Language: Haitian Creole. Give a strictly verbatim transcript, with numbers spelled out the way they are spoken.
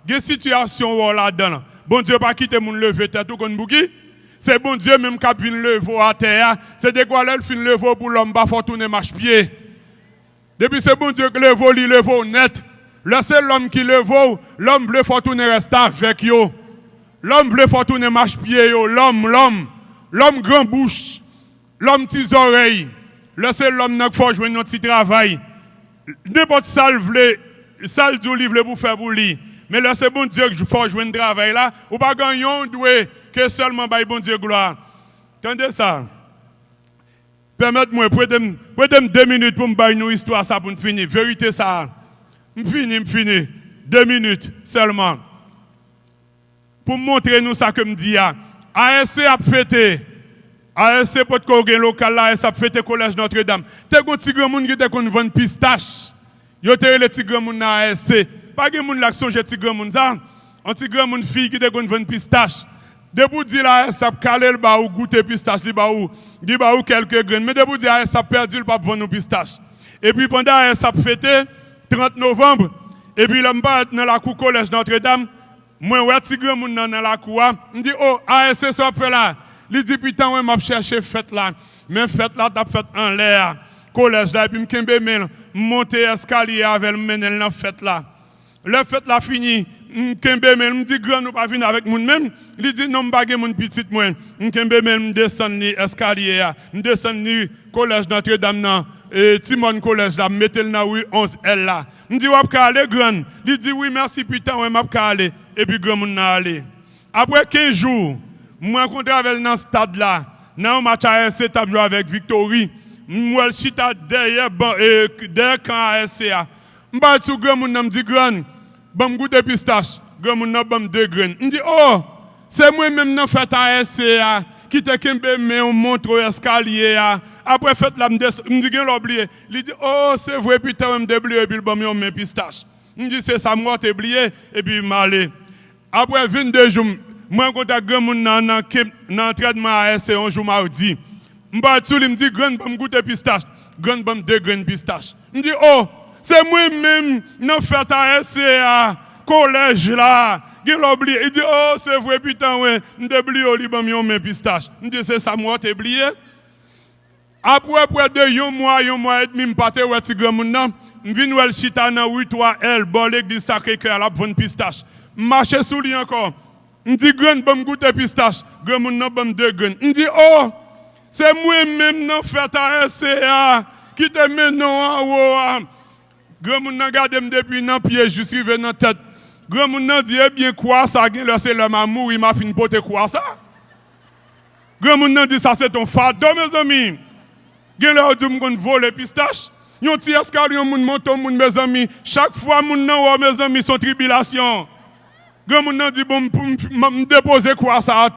Gen sitiyasyon w wè w ladan l. Bondye pa kite moun leve tèt ou, konn pouki? Se Bondye menm k ap vin leve w atè a. Se dekwa lè l fin leve w pou lòm pa fè w tounen mach pye. Depi se Bondye k leve w, li leve w nèt. Lè se lòm ki leve w, lòm vle fè w tounen restavèk yo. Lòm vle fè w tounen mach pye yo. Lòm, lòm. Lòm gran bouch. Lòm ti zòrèy. Lè se lòm nan k fè w jwenn yon ti travay. Nenpòt sa l vle, sa l di w li vle pou w fè pou li. Men lè se Bondye k fè w jwenn travay la, ou pa gen anyen w dwe ke sèlman bay Bondye glwa. Tande sa. Pèmèt mwen, prete m, prete m de minit pou m bay nou istwa sa pou n fini. Verite sa a. M fini, m fini. De minit sèlman. Pou m montre nou sa ke m di a. A S C ap fete. A S C potko gen lokal la, A S C ap fete Kolèj Nòtredam. Te gon ti granmoun ki te konn vann pistach. Yo te rele ti granmoun nan A S C. Pa gen moun la k sonje ti granmoun sa? Yon ti granmoun fi ki te konn vann pistach. Depi w di l A S C ap kale l ba ou goute pistach, li ba ou, li ba ou kèlke grenn. Men depi w di A S C ap pèdi l, p ap vann ou pistach. Epi pandan A S C ap fete, trant novanm, epi lè m parèt nan lakou Kolèj Nòtredam, mwen wè ti granmoun nan nan lakou a. M di, "O, A S C, sa w ap fè la?" Li di, "Pitanwen, m ap chèche fèt la." Men fèt la t ap fèt anlè a kolèj la, epi m kenbe men l, m monte eskalye a avè l, m mennen l nan fèt la. Lè fèt la fini, m kenbe men l, m di, "Grann, ou pa vin avèk moun menm?" Li di, "Non, m pa gen moun, pitit mwen." M kenbe men l, m desann li eskalye a. M desann li kolèj Nòtredam nan, e, ti mòn kolèj la, m mete l nan ri onz L la. M di, "W ap ka ale, grann?" Li di, "Wi, mèsi, pitanwen, m ap ka ale." Epi granmoun nan ale. Apre kenz jou, m rankontre avè l nan stad la, nan yon match A S C t ap jwe avèk Victory. M wè l chita dèyè ban, e, dèyè kan A S C a. M pati sou granmoun nan, m di, "Grann, ban m goute pistach." Granmoun nan ban m de grenn. M di, "O, se mwen menm nan fèt A S C a ki te kenbe men w monte w eskalye a. Apre fèt la, m des-, m di, 'Gen lè w bliye.'" Li di, "O, se vre, pitanwen, m te bliye," epi l ban m yon men pistach. M di, "Se sa m wè w te bliye," epi m ale. Apre vennde jou, m, m rankontre ak granmoun nan, nan, nan antrènman A S C yon jou madi. M pati sou li, m di, "Grann, ban m goute pistach." Grann ban m de grenn pistach. M di, "O, se mwen menm nan fèt A S C a, kolèj la. Gen lè w bliye." Li di, "O, se vre, pitanwen, m te bliye w," li ban m yon men pistach. M di, "Se sa m wè w te bliye." Apre prè de yon mwa, yon mwa edmi, m pa te wè ti granmoun nan. M vin wè l chita nan ri twa L, bò legliz Sakre Kè a, l ap vann pistach. M mache sou li ankò. M di, "Grann, ban m goute pistach." Granmoun nan ban m de grenn. M di, "O, se mwen menm nan fèt A S C a ki te mennen w anwo a." Granmoun nan gade m depi nan pye jis rive nan tèt. Granmoun nan di, "Ebyen, kwa sa, gen lè se lè m a mouri, m a fin pote kwa sa." Granmoun nan di, "Sa se t on fado, mezanmi." Gen lè yo di m konn vole pistach. Yon ti eskalye, yon moun monte yon moun, mezanmi. Chak fwa moun nan wè w, mezanmi, se yon tribilasyon. Granmoun nan di, "Bon, m, m, m, m depoze kwa sa a."